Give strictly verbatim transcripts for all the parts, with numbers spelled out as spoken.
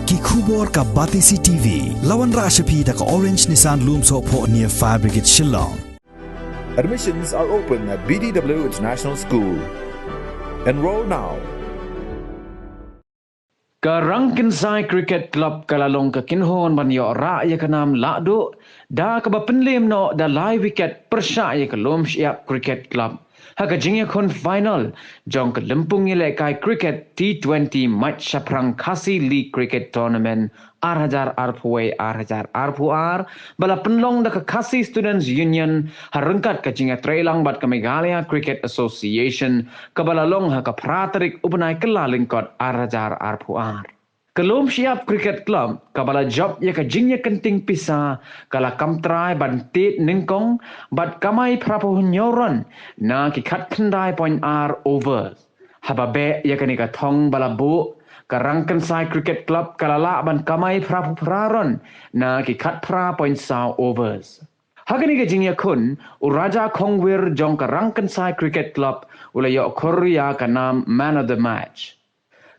Ki khubor ka Batesi T V. La wanrah sha phi da ka Orange Nissan Lumsohphoh near Fire Brigade Shillong. Admissions are open at B D W International School. Enroll now. Ka Rangkynsai Cricket Club ka la long ka kynhun ban ïoh rah ïa ka nam lahduh da kaba pynlem noh da lai wicket pyrshah ïa ka Lumshyiap Cricket Club ha ka jingïakhun final jong ka lympung ïalehkai cricket T twenty Mait Shaphrang Khasi League Cricket Tournament ar hajar arphew wei ar hajar arphew ar ba la pynlong da ka Khasi Students Union ha ryngkat ka jingïatreilang bad ka Meghalaya Cricket Association kaba la long ha ka phra tarik u bnai Kyllalyngkot ar hajar arphew ar. Ka Lumshyiap Cricket Club kaba la jop ïa ka jingïakyntiew pisa ka la kam trai ban tied nyngkong bad kamai phraphew hynñiew run na ki khatkhyndai point ar over. Haba beh ïa kane ka thong ba la buh, ka Rangkynsai Cricket Club ka la lah ban kamai phraphew phra run na ki khatphra point saw overs. Ha kane ka jingïakhun, u Raja Khongwir jong ka Rangkynsai Cricket Club u la ïoh khur ïa ka nam Man of the Match.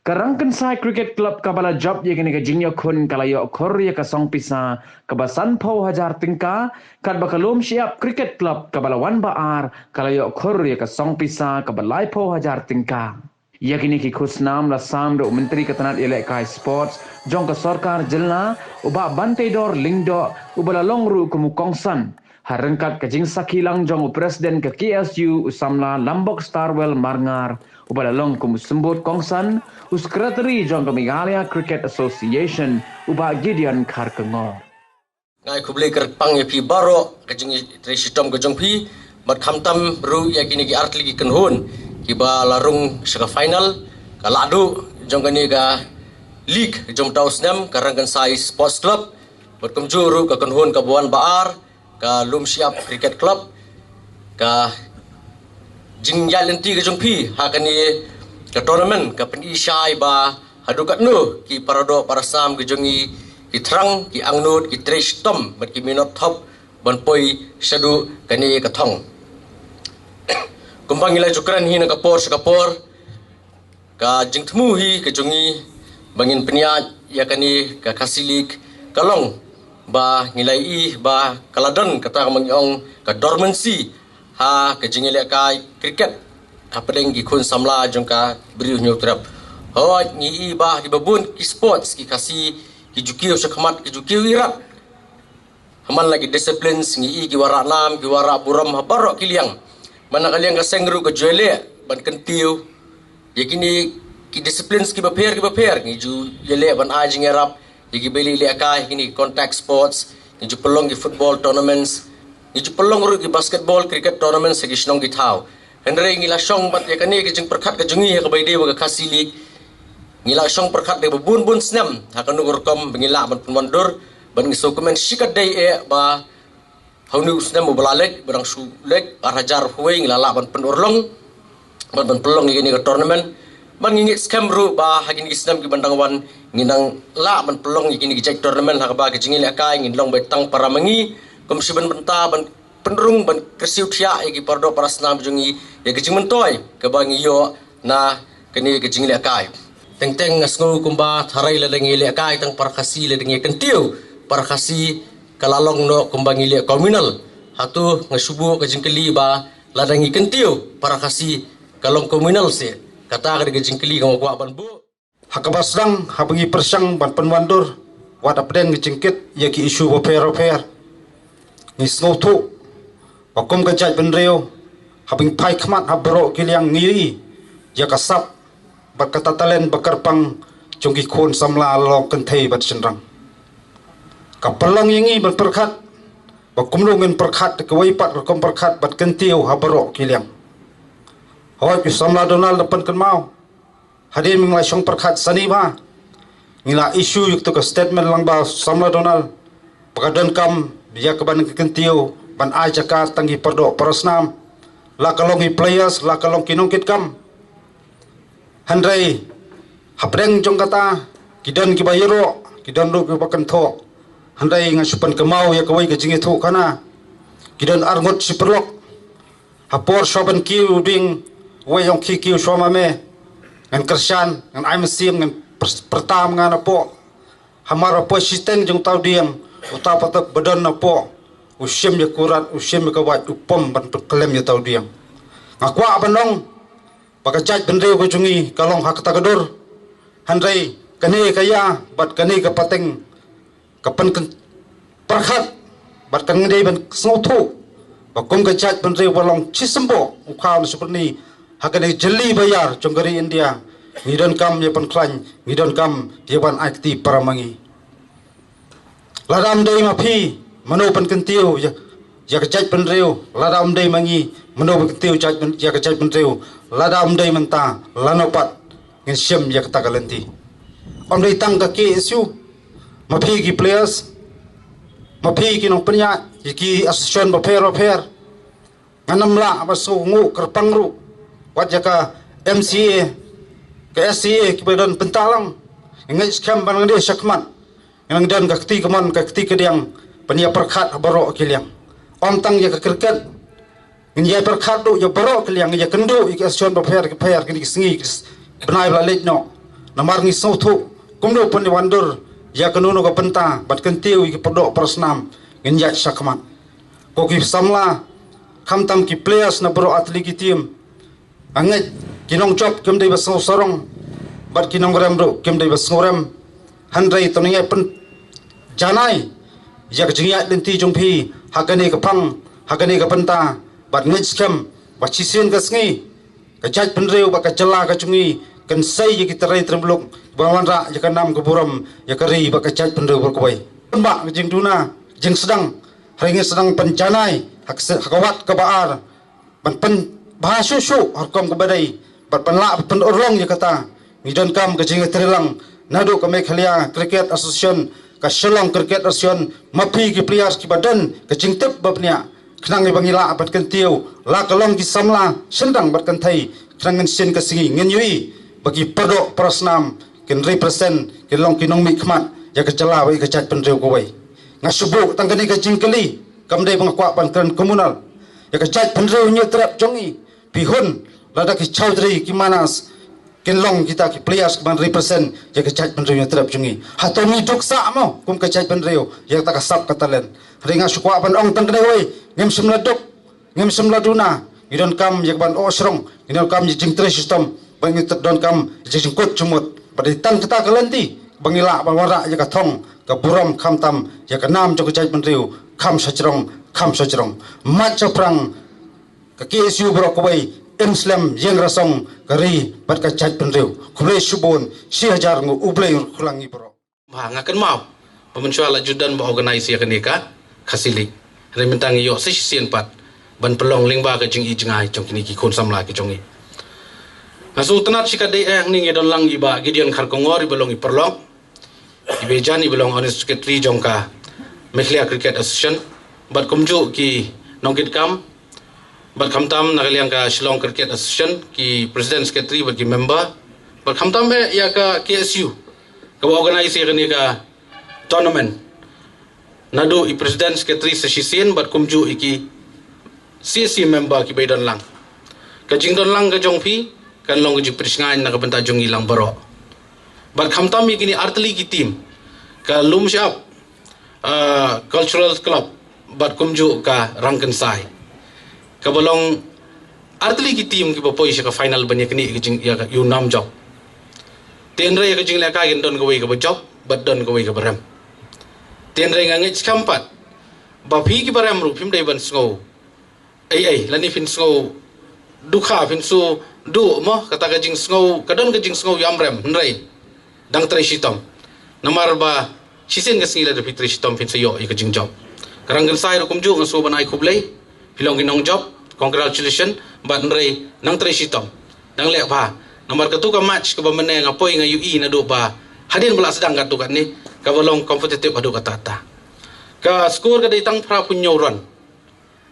Ka Rangkynsai Cricket Club kaba la jop ïa kane ka jingïakhun ka la ïoh khur ïa ka song pisa kaba sanphew hajar tyngka, katba ka Lumshyiap Cricket Club kaba la wan ba ar ka la ïoh khur ïa ka song pisa kaba laiphew hajar tyngka. Ïa kine ki khusnam la sam da u Myntri ka tnat ïalehkai Sports jong ka sorkar jylla, u Bah Banteidor Lyngdoh, uba la long ruh kum u kongsan. Ha ryngkat ka jingsakhi lang jong u President ka K S U u samla Lambok Starwell Marngar, uba la long kum u symbud kongsan, u Secretary jong ka Meghalaya Cricket Association, u Bah Gideon Kharkongor. Nga ai khublei kyrpang ïa phi baroh ka jingtrei shitom ka jong phi, bad khamtam ruh ïa kine ki artylli ki kynhun kiba la rung sha ka final, ka lahduh jong kane ka league jong uta u snem, ka Rangkynsai Sports Club, bad kumjuh ruh ka kynhun kaba wan ba ar, ka Lumshyiap Cricket Club. Ka jingïaid lynti ka jong phi ha kane ka tournament ka pyni shai ba haduh katno ki paradoh parasnam ka jong ngi ki thrang, ki angnud, ki trei shitom bad ki minot thop ban poi shaduh kane ka thong. Kumba ngi la ju kren hi na ka por sha ka por, ka jingthmu hi ka jong ngi ba ngin pynïaid ïa kane ka Khasi League ka long ba ngi la ïohi ba ka la don kata kaba ngi ong ka dormancy ha ka jingïalehkai cricket hapdeng ki khun samla jong ka Bri u Hynñiewtrep. Hooid, ngi ïohi ba kiba bun ki sports ki Khasi ki ju kiew shakhmat, ki ju kiew irat. Haman la ki disciplines ngi ïohi ki wanrah nam, ki wanrah burom ha baroh ki liang. Man la ka liang ka seng ruh ka ju ïaleh ban kyntiew ïa kine ki disciplines kiba pher kiba pher, ngi ju ïaleh ban ai jingïarap ïa kiba ïalehkai ha kine ki contact sports, ngi ju pynlong ki football tournaments, ngi ju pynlong ruh ki basketball, cricket tournaments ha ki shnong ki thaw. Hynrei ngi la shong bad ïa kane ka jingpyrkhat ka jong ngi ha kaba ïadei bad ka Khasi League. Ngi la shong pyrkhat da kaba bun bun snem ha kano ka rukom ba ngi lah ban pynwandur, bad ngi sngewkmen shikatdei eh ba ha une u snem uba la leit, ba dang shu leit, ar hajar arphew wei, ngi la lah ban pynurlong bad ban pynlong ïa kane ka tournament. Bad ngi ngeit skhem ruh ba ha kine ki snem kiban dang wan ngin dang lah ban pynlong ïa kine ki jait tournament ha kaba ka jingïalehkai ngin long beit tang para ma ngi, kum shi ban bynta ban pynrung ban kyrsiew thiah ïa ki paradoh parasnam jong ngi ïa ka jingmyntoi kaba ngi ïoh na kane ka jingïalehkai. Teng teng nga sngew kumba tharai lada ngi ïalehkai tang para Khasi, lada ngi kyntiew para Khasi, ka la long noh kumba ngi leh communal. Hato nga shu buh ka jingkylli ba lada ngi kyntiew para Khasi ka long communal seh? Kata ka dei ka jingkylli kaba nga kwah ban buh. Ha kaba sdang, haba ngi pyrshang ban pynwandur wat hapdeng ka jingkit ïa ki issue bapher bapher, ngi sngewthuh ba kum ka jaitbynriew, haba ngi phai khmat ha baroh ki liang, ngi ïohi ïa ka sap bad kata talent ba kyrpang jong ki khun samla, la long kynthei bad shynrang. Ka pynlong ïa ngi ban pyrkhat ba kumno ngin pyrkhat da kawei pat ka rukom pyrkhat ban kyntiew ha baroh ki liang. Hooid, u samla Donald da pynkynmaw, hadien ba ngi la shong pyrkhat sani bha, ngi la issue ïa kata ka statement lang ba u samla Donald ba ka donkam ïa kaban kyntiew ban ai jaka tang ki paradoh parasnam, la ka long ki players, la ka long ki nongkitkam. Hynrei hapdeng jong kata, ki don kiba ïaroh, ki don ruh kiba kynthoh. Hynrei nga shu pynkynmaw ïa kawei ka jingïathuhkhana, ki don arngut shi paralok. Ha por shuwa ban kiew dieng, uwei u ong, khie kiew shuwa ma me. Ngan kyrshan, ngan ai mynsiem, ngan pyr- pyrta ma nga napoh. Hamar ba poi shiteng jong uta u dieng, uta u patok ba don napoh u shim ïa ka kurat, u shim ïa ka wait, u pom ban pynkyllem ïa uta u dieng. Nga kwah ban ong ba ka jaitbynriew ka jong ngi ka long ha kata ka dur. Hynrei kane ka ïa bad kane ka pateng ka pynpyrkhat bad kan ngi dei ban sngewthuh ba kum ka jaitbynriew ba long shisymboh u khaw na sha bynta ha kane ka jylliew ba ïar jong ka ri India, ngi donkam ïa pynkhlaiñ, ngi donkam ïa ban ai kti para ma ngi. Lada ym dei ma phi, mano ban kyntiew ïa, ïa ka jaitbynriew? Lada ym dei ma ngi, mano ban kyntiew jait byn-, ïa ka jaitbynriew? Lada ym dei mynta, lano pat ngin shim ïa kata ka lynti? Ym dei tang ka K S U, ma phi ki players, ma phi ki nongpynïaid, ïa ki association bapher bapher. Ngan ym lah ban sngew nguh kyrpang ruh wat ïa ka M C A, ka S C A kiba don bynta lang. Nga ngeit skhem ba ngan dei shakhmat ngan don ka kti kamon ka kti kadiang ban ïa pyrkhat ha baroh ki liang. Ym tang ïa ka cricket, ngin ïa pyrkhat ruh ïa baroh ki liang, ngin ïa kynduh ïa ki association bapher bapher kine ki sngi ki bnai ba la leit noh. Namar ngi sngewthuh kumno pynwandur ïa kano kano ka bynta ban kyntiew ïa ki pyrdoh para snam, ngin ïaid shakhmat. Ko ki samla, khamtam ki players na baroh artylli ki team, nga ngeit ki nongjop kim dei ba sngew sarong bad ki nongrem ruh kim dei ba sngew rem. Hynrei to ngin ïa pynjanai ïa ka jingïaid lynti jong phi ha kane ka phang, ha kane ka bynta, bad ngeit skhem ba shisien ka sngi ka jaitbynriew bad ka jylla ka jong ngi kan sei ïa ki trai trai muluk ba wanrah ïa ka nam ka burom ïa ka ri bad ka jaitbynriew baroh kawei. Pynbha ka jingduna jingsdang, hynrei ngin sdang pynjanai ha ka se-, ha ka wat kaba ar ban pynbha shuh shuh ha rukom kaba dei bad pynlah pynurlong ïa kata. Ngi donkam ka jingïatreilang naduh ka Meghalaya Cricket Association, ka Shillong Cricket Association, ma phi ki players kiba don ka jingtip ba bniah, khnang ba ngi lah ban kyntiew la ka long ki samla shynrang bad kynthei, khnang ngin sien ka sngi ngin ïohi ba ki pyrdoh para snam kin represent, kin long ki nongmihkhmat ïa ka jylla bad ïa ka jaitbynriew kawei. Nga shu buh tang kane ka jingkylli, kam dei ba nga kwah ban kren communal. Ïa ka jaitbynriew Hynñiewtrep jong ngi, phi hun, lada ki chowdhury ki manas kin long kita ki players kiban represent ïa ka jaitbynriew Hynñiewtrep jong ngi, hato ngi duk sah mo kum ka jaitbynriew ïa kata ka sap ka talent? Hynrei nga shu kwah ban ong tang kane kawei, ngim shym la duk, ngim shym la duna. Ngi donkam ïa ka ban oh shrong, ngi donkam ïa ka jingtrei shitom, bad ngi donkam ïa ka jingkut jingmut. Bad dei tang kata ka lynti ba ngi lah ban wanrah ïa ka thong ka burom khamtam ïa ka nam jong ka jaitbynriew kham shajrong kham shajrong. Mat shaphrang ka K S U baroh kawei, im slem ïeng rasong ka ri bad ka jaitbynriew. Khublei shibun, shi hajar nguh, U Blei un khublei ïa ngi baroh. Ba nga kynmaw ba mynshuwa la ju don ba organise ïa kane ka Khasi League. Hynrei mynta ngi ïoh sa shisien pat ban pynlong lyngba ka jingïohi jngai jong kine ki khun samla ki jong ngi. Nga sngewtynnat shikatdei eh hangne ngi don lang i Bah Gideon Kharkongor iba long i paralok, iba jan iba long Honorary Secretary jong ka Meghalaya Cricket Association, bad kumjuh ki nongkitkam, bad khamtam na ka liang ka Shillong Cricket Association, ki President, Secretary bad ki member, bad khamtam eh ïa ka K S U kaba organise ïa kane ka tournament. Naduh i President, Secretary sa shisien bad kumjuh ïa ki C S C member kiba ïadon lang. Ka jingdon lang ka jong phi kan long ka jingpynshngaiñ na ka bynta jong ngi lang baroh. Bad khamtam ïa kine artylli ki team, ka Lumshyiap, ah, Cultural Club bad kumjuh ka Rangkynsai, kaba long artylli ki team kiba poi sha ka final ban ïa kane ka jing, ïa ka, ïa u nam jop. Te hynrei ïa ka jinglehkai kan don kawei kaba jop bad don kawei kaba rem. Te hynrei nga ngeit skhem pat ba phi kiba rem ruh phim dei ban sngew ei ei, lane phin sngew dukha, phin sngew duh mo, kata ka jingsngew, ka don ka jingsngew ïam rem, hynrei dang trei shitom. Namar ba shisien ka sngi lada phi trei shitom phin sa ïoh ïa ka jingjop. Ka Rangkynsai ruh kumjuh nga sngew ban ai khublei, phi long ki nongjop, congratulations, bad hynrei nang trei shitom, dang leh bha. Namar katu ka match kaba mynne nga poi nga ïohi naduh ba hadien ba la sdang katto katne, kaba long competitive haduh katta katta. Ka score ka dei tang phra phew hynñiew run.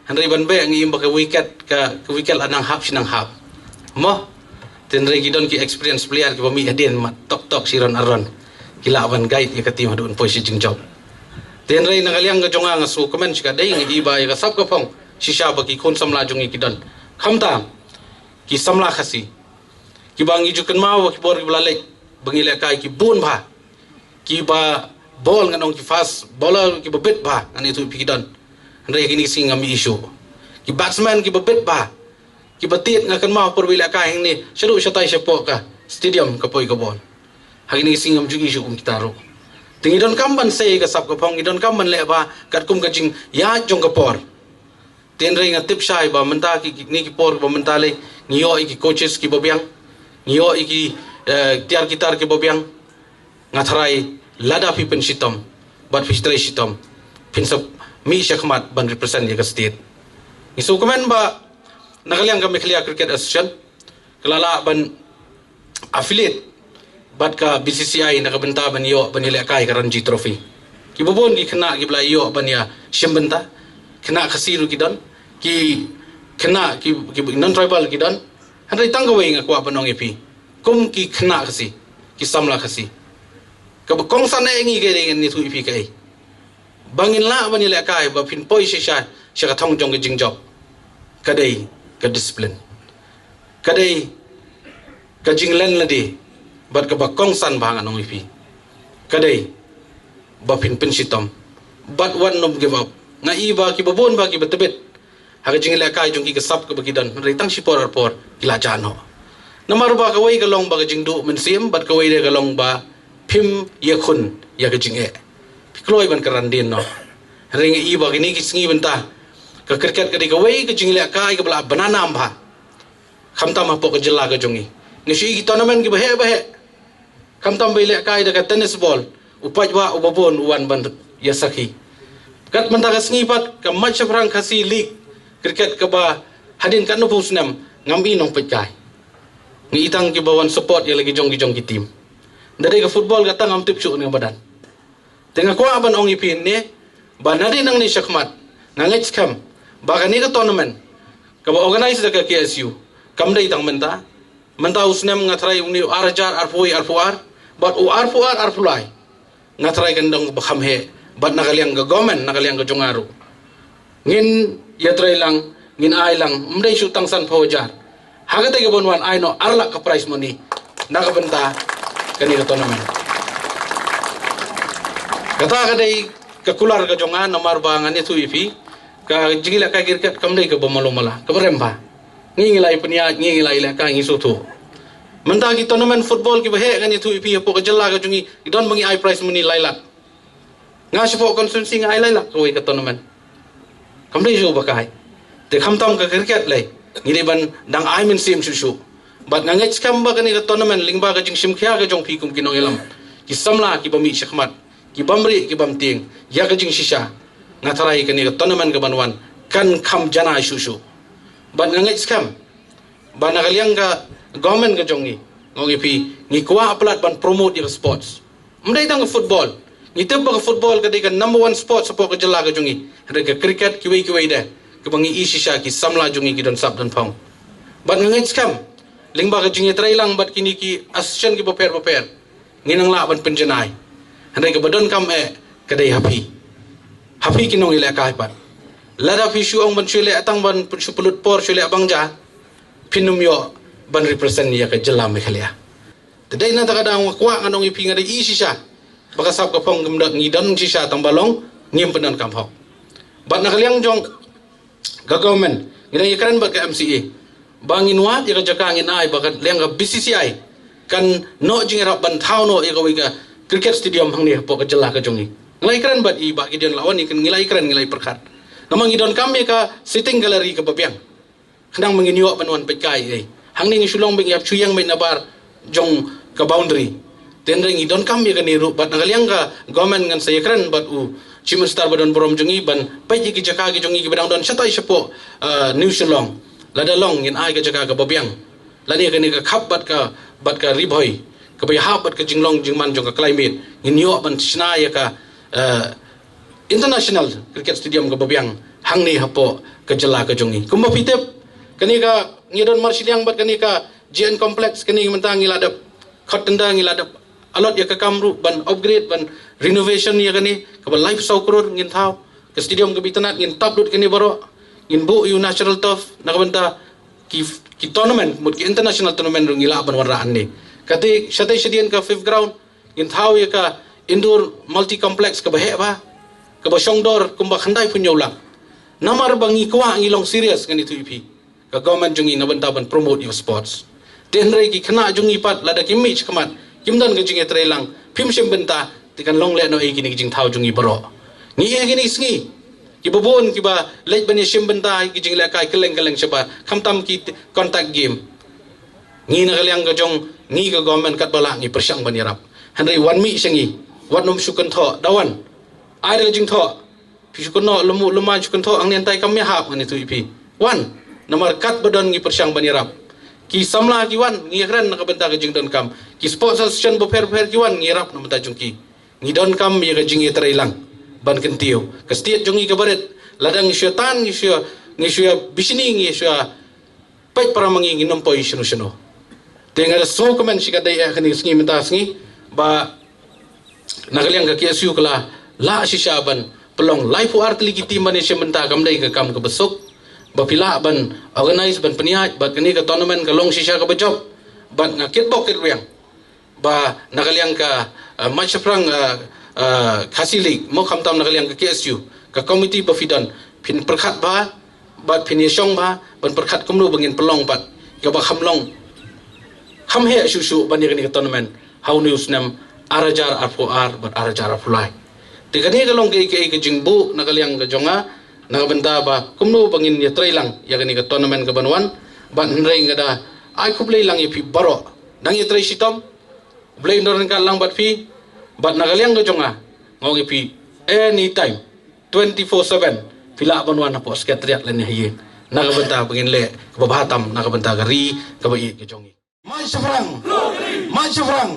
Hynrei ban beh ngi im ba ka wicket, ka, ka wicket la nang hap shi nang hap mo. Te hynrei ki don ki experience player kiba mih hadien mat tok tok shi run ar run, ki lah ban guide ïa ka team haduh ban poi sha jingjop. Te hynrei na ka liang ka jong nga nga sngewkmen shikatdei, nga i ba ïa ka sap ka phong shisha ba ki khun samla jong ngi ki don, khamtam ki samla Khasi kiba ngi ju kynmaw ba ki por kiba la leit ba ngi lehkai ki bun bha, kiba ball, ngan ong ki fast bowler kiba bit bha, ngan ïathuh ïa phi ki don. Hynrei ha kine ki sngi ngam ïohi shuh. Ki batsman kiba bit bha, kiba tied, nga kynmaw por ba ïalehkai hangne shaduh shatai shapoh ka stadium ka poi ka ball. Ha kine ki sngi ngam ju ïohi shuh kum kita ruh. Te ngi donkam ban sei ka sap ka phong, ngi donkam ban leh bha katkum ka jingïaid jong ka por. Te hynrei nga tip shai ba mynta ki, ki, kine ki por ba mynta lei, ngi ïoh ïa ki coaches kiba biang, ngi ïoh ïa ki, eh, tiar ki tar kiba biang. Nga tharai lada phi pynshitom bad phi trei shitom, phin sa mih shakhmat ban represent ïa ka state. Ngi sngewkmen ba na ka liang ka Meghalaya Cricket Association ka la lah ban affiliate bad ka B C C I na ka bynta ban ïoh ban ïalehkai ka Ranji Trophy. Kiba bun ki khynnah kiba la ïoh ban ïashim bynta, khynnah Khasi ruh ki don, ki khynnah ki, ki non-tribal ki don. Hynrei tang kawei nga kwah ban ong ïa phi, kum ki khynnah Khasi, ki samla Khasi, kaba kongsan eh ngi, ka dei ngan ïathuh ïa phi kaei, ba ngin lah ban ïalehkai ba phin poi shisha sha ka thong jong ka jingjop, ka dei ka discipline, ka dei ka jinglen lade, bad kaba kongsan bha ngan ong ïa phi, ka dei ba phin pynshitom bad wat nym give up. Nga i ba kiba bun ba kiba tbit ha ka jingïalehkai jong ki, ka sap kaba ki don, hynrei tang shipor arpor ki la jah noh. Namar ba kawei ka long ba ka jingduh mynsiem bad kawei de ka long ba phim ïakhun ïa ka jingeh, phi kloi ban kren dien noh. Hynrei nga i ba kine ki sngi mynta ka cricket ka dei kawei ka jingïalehkai kaba la bna nam bha, khamtam hapoh ka jylla ka jong ngi. Ngi shu i ki tournament kiba heh ba heh, khamtam ba ïalehkai da ka tennis ball, u paidbah uba bun u wan ban ïasakhi. Kat mynta ka sngi pat ka Mait Shaphrang Khasi League Cricket kaba hadien katno phew snem ngam i nongpeitkai. Ngi i tang kiba wan support ïa la ki jong ki jong ki team. Da dei ka football kata ngam tip shuh ne madan. Te nga kwah ban ong ïa phi ne ba nadien nangne shakhmat, nga ngeit skhem ba kane ka tournament kaba organize da ka K S U kam dei tang mynta. Mynta u snem nga tharai une u ar hajar arphew wei arphew ar bad u arphew ar arphew lai, nga tharai kan dang ba kham heh. Bad na ka liang ka government, na ka liang ka jong nga ruh, ngin ïatrei lang, ngin ai lang, ym dei shu tang san phew hajar. Ha kata ka ban wan ai noh ar lak ka prize money na ka bynta kane ka tournament. Kata ka dei ka kular ka jong nga, namar ba ngan ïathuh ïa phi, ka jingïalehkai cricket kam dei kaba malu mala, kaba rem bha. Ngi ngi la ïa pynïaid, ngi ngi la ïalehkai, ngi sngewthuh. Mynta ki tournament football kiba heh ngan ïathuh ïa phi hapoh ka jylla ka jong ngi, ki don ba ngi ai prize money lai lak. Nga shapoh constituency nga ai lai lak kawei ka tournament. Kam dei shuh ba kai. Te khamtam ka cricket lei, ngi dei ban dang ai mynsiem shuh shuh. Bad nga ngeit skhem ba kane ka tournament lyngba ka jingshim khia ka jong phi kum ki nongïalam, ki samla kiba mih shakhmat, ki bym rieh ki bym tieng ïa ka jingshisha, nga tharai kane ka tournament ka ban wan kan kham janai shuh shuh. Bad nga ngeit skhem ba na ka liang ka government ka jong ngi, nga ong ïa phi, ngi kwah palat ban promote ïa ka sports. Ym dei tang ka football. Ngi tip ba ka football ka dei ka number one sports hapoh ka jylla ka jong ngi. Hynrei ka cricket, kiwei kiwei de kaba ngi i shisha ki samla jong ngi ki don sap don phong. Bad nga ngeit skhem lyngba ka jingïatrei lang bad kine ki association kiba pher ba pher, ngin nang lah ban pynjanai. Hynrei kaba donkam eh ka dei ha phi, ha phi ki nongïalehkai pat. Lada phi shu ong ban shu leh tang ban shu pynlut por, shu leh bang ja, phin ym ïoh ban represent ïa ka jylla Meghalaya. Te dei na kata ka daw nga kwah ngan ong ïa phi, nga dei i shisha ba ka sap ka phong kam dei ngi don shisha, tang ba long ngim pyndonkam hok. Bad na ka liang jong ka government, ngi dang ïakren bad ka M C A ba ngin wad ïa ka jaka, ngin ai ba ka liang ka B C C I kan noh jingïarap ban thaw noh ïa kawei ka cricket stadium hangne hapoh ka jylla ka jong ngi. Ngi la ïakren bad i Bah Gideon Lawan, ngi la ïakren, ngi la ïapyrkhat. Namar ngi donkam ïa ka sitting gallery kaba biang, khnang ba ngin ïoh ban wan peitkai ei. Hangne ngi shu long beit, ngi hap shu ïeng beit nabar jong ka boundary. Te hynrei ngi donkam ïa kane ruh, bad na ka liang ka government ngan sa ïakren bad u Chief Minister ba don burom jong ngi ban peit ïa ki jaka ki jong ngi kiba dang don shatai shapoh, eh, New Shillong. Lada long, ngin ai ka jaka kaba biang. Lane kane ka khap bad ka, bad ka Ri Bhoi, kaba ïahap bad ka jinglong jingman jong ka climate, ngin ïoh ban shna ïa ka, eh, International Cricket Stadium kaba biang hangne hapoh ka jylla ka jong ngi. Kumba phi tip, kane ka, ngi don marshiliang bad kane ka G N Complex, kane mynta ngi la dep khot tender, ngi la dep allot ïa ka kam ruh ban upgrade, ban renovation ïa kane, kaba laiphew saw klur ngin thaw. Ka stadium kaba itynnad ngin tap lut kane baroh, ngin buh ïa u natural turf, na ka bynta ki, ki tournament, mut ki international tournament ruh ngi lah ban wanrah hangne. Kata shatai shadien ka fifth ground, ngin thaw ïa ka, indoor multi complex kaba heh bha, kaba shongdor kumba khyndai phew hynñiew lak. Namar ba ngi kwah, ngi long serious, ngan ïathuh ïa phi, ka government jong ngi na bynta ban promote ïa ka sports. Te hynrei ki khynnah jong ngi pat, lada kim mih shakhmat, kim don ka jingïatreilang, phim shim bynta, te kan long lehnohei kine ki jingthaw jong ngi baroh. Ngi ïa kine ki sngi, kiba bun kiba leit ban ïashim bynta ïa ki jinglehkai kylleng kylleng shabar, khamtam ki t-, contact game. Ngi na ka liang ka jong ngi ka government katba lah ngi pyrshang ban ïarap. Hynrei wan mih sha ngi, wat nym shu kynthoh, da wan. Ai da ka jingthoh. Phi shu kynnoh, lem, lem ai shu kynthoh, hangne hangtai kam ïahap, ngan ïathuh ïa phi. Wan, namar katba don ngi pyrshang ban ïarap. Ki samla ki wan, ngi ïakren na ka bynta ka jingdonkam. Ki sports association bapher bapher ki wan, ngi ïarap na bynta jong ki. Ngi donkam ïa ka jingïatreilang ban kyntiew. Ka state jong ngi kaba rit, lada ngi shu ïa tan, ngi shu ïa, ngi shu ïa bishni, ngi shu ïa peit para ma ngi, ngin ym poi shano shano. Te nga da sngewkmen shikatdei eh kane ka sngi mynta ka sngi ba na ka liang ka K S U ka la lah shisha ban pynlong laiphew ar tylli ki team ban ïashim bynta, kam dei ka kam kaba suk, ba phi lah ban organise, ban pynïaid, bad kane ka tournament ka long shisha kaba jop. Bad nga kitbok kitrwiang ba na ka liang ka, uh, Maitshaphrang, uh, uh, Khasi League, mo, khamtam na ka liang ka K S U, ka committee ba phi don, phin pyrkhat bha, bad phin ïashong bha ban pyrkhat kumno ba ngin pynlong pat, kaba kham long, kham heh shuh shuh ban ïa kane ka tournament ha une u snem ar hajar arphew ar bad ar hajar arphew lai. Te kane ka long kaei kaei ka jingbuh na ka liang ka jong nga, na ka bynta ba kumno ba ngin ïatreilang ïa kane ka tournament kaban wan. Bad hynrei nga da ai khublei lang ïa phi baroh, dang ïatrei shitom. Blei un don ryngkat lang bad phi, bad na ka liang ka jong nga, nga ong ïa phi, anytime, twenty-four seven, phi lah ban wan hapoh Secretariat lane ha ïing, na ka bynta ba ngin leh kaba bha tam na ka bynta ka ri kaba ïeit ka jong ngi. Maitshaphrang! Maitshaphrang!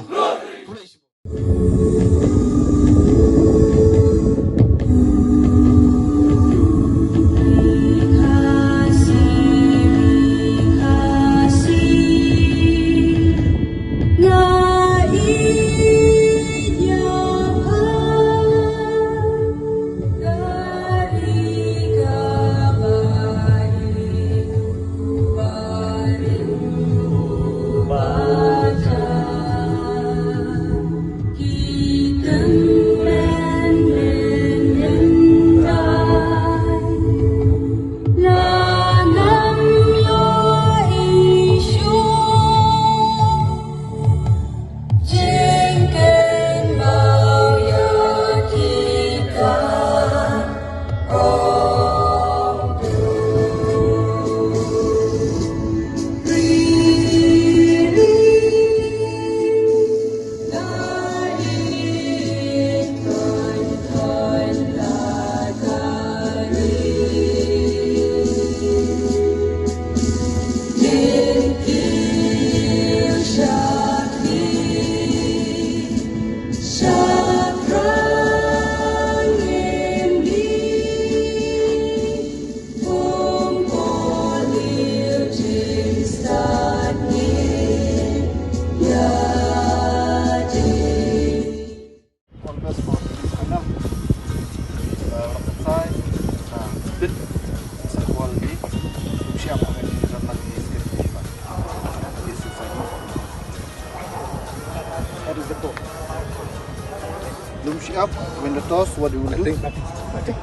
Lum shi ap, when the toss, what do you do? Nothing, nothing, nothing.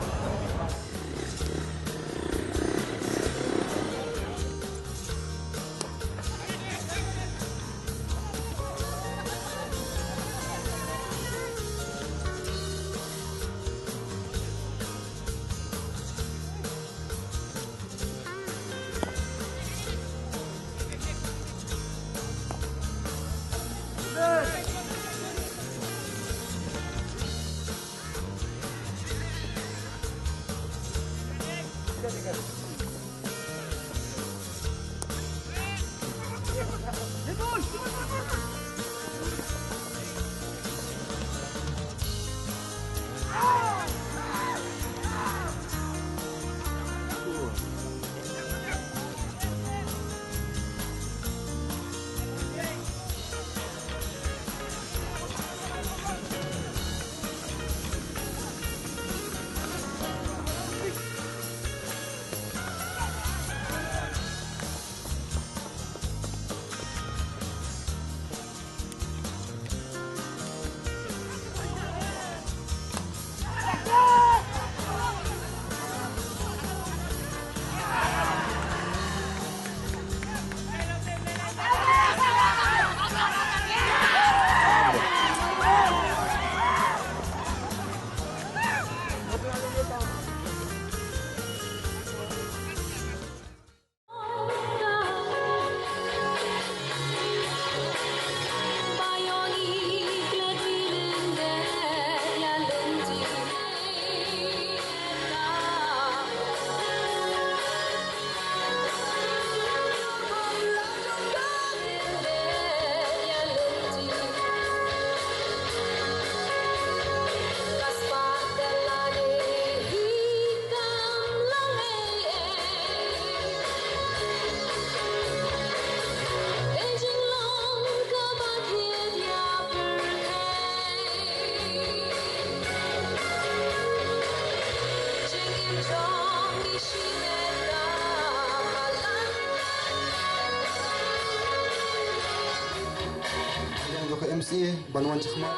ban wan chakhmat.